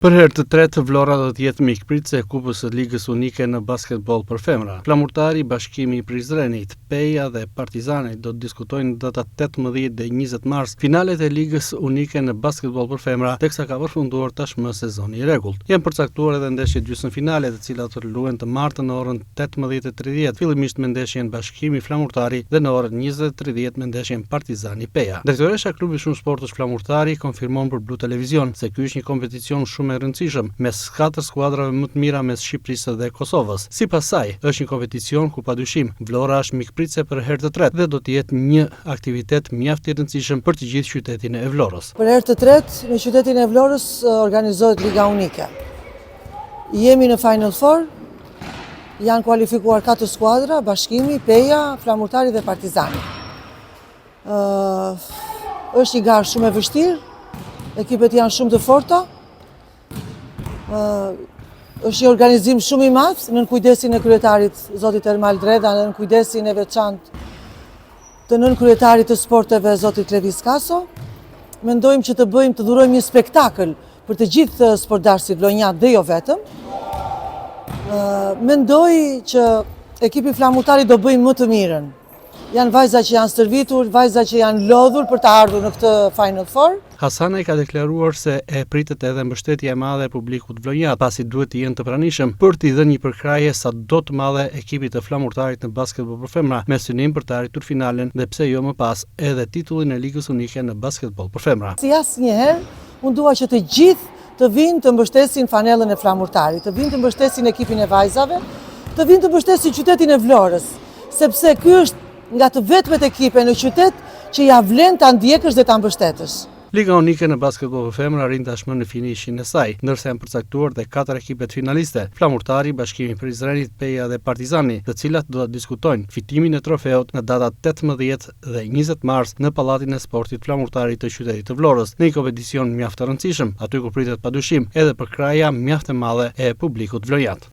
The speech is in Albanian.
Për herë të tretë, Vlora do të jetë mikpritëse e Kupës së Ligës Unike në basketboll për femra. Flamurtari, Bashkimi i Prizrenit, Peja dhe Partizani do të diskutojnë në datat 18 dhe 20 mars finalet e Ligës Unike në basketboll për femra, teksa ka përfunduar tashmë sezoni i rregullt. Janë përcaktuar edhe ndeshjet gjysmëfinale, të cilat do të luhen të martën në orën 18:30, fillimisht me ndeshjen Bashkimi Flamurtari dhe në orën 20:30 me ndeshjen Partizani Peja. Drejtoresha e klubit shumësportësh Flamurtari konfirmon për Blu Televizion se ky është një kompeticion shumë i rëndësishëm mes katër skuadrave më të mira mes Shqipërisë dhe Kosovës. Sipas saj, është një kompeticion ku padyshim Vlora është mikpritëse për herë të tretë dhe do të jetë një aktivitet mjaft i rëndësishëm për të gjithë qytetin e Vlorës. Për herë të tretë në qytetin e Vlorës organizohet Liga Unike. Jemi në Final Four, janë kualifikuar katër skuadra, Bashkimi, Peja, Flamurtari dhe Partizani. Është një garë shumë e vështirë, ekipet janë shumë të forta, është një organizim shumë i madh, nën kujdesin e kryetarit zotit Ermal Dredha, nën kujdesin e veçantë të nënkryetarit të sporteve zotit Klevis Kaso. Mendojmë që të bëjmë të dhurojmë një spektakël për të gjithë sportdashësit vlonjatë dhe jo vetëm. Mendoj që ekipi Flamurtari do bëjë më të mirën. Janë vajza që janë stërvitur, vajza që janë lodhur për të ardhur në këtë Final Four. Hasanaj ka deklaruar se e pritet edhe mbështetja e madhe e publikut vlonjat, pasi duhet të jenë të pranishëm për t'i dhënë një përkrahje sado të madhe ekipit të Flamurtarit në basketboll për femra, me synim për të arritur finalen dhe pse jo më pas edhe titullin e Ligës Unike në basketboll për femra. Si asnjëherë, unë dua që të gjithë të vijnë të mbështesin fanellën e Flamurtarit, të vijnë të mbështesin ekipin e vajzave, të vijnë të mbështesin qytetin e Vlorës, sepse ky është nga të vetmet ekipe në qytet që ia vlen ta ndjekësh dhe ta mbështetësh. Liga Unike në basketboll për femra arrin tashmë në finishin e saj, ndërsa janë përcaktuar dhe katër ekipet finaliste, Flamurtari, Bashkimi i Prizrenit, Peja dhe Partizani, të cilat do ta diskutojnë fitimin e trofeut në datat 18 dhe 20 mars në Pallatin e Sportit Flamurtari të qytetit të Vlorës, në një kompeticion mjaft të rëndësishëm, aty ku pritet padyshim edhe përkrahja mjaft e madhe e publikut vlonjat.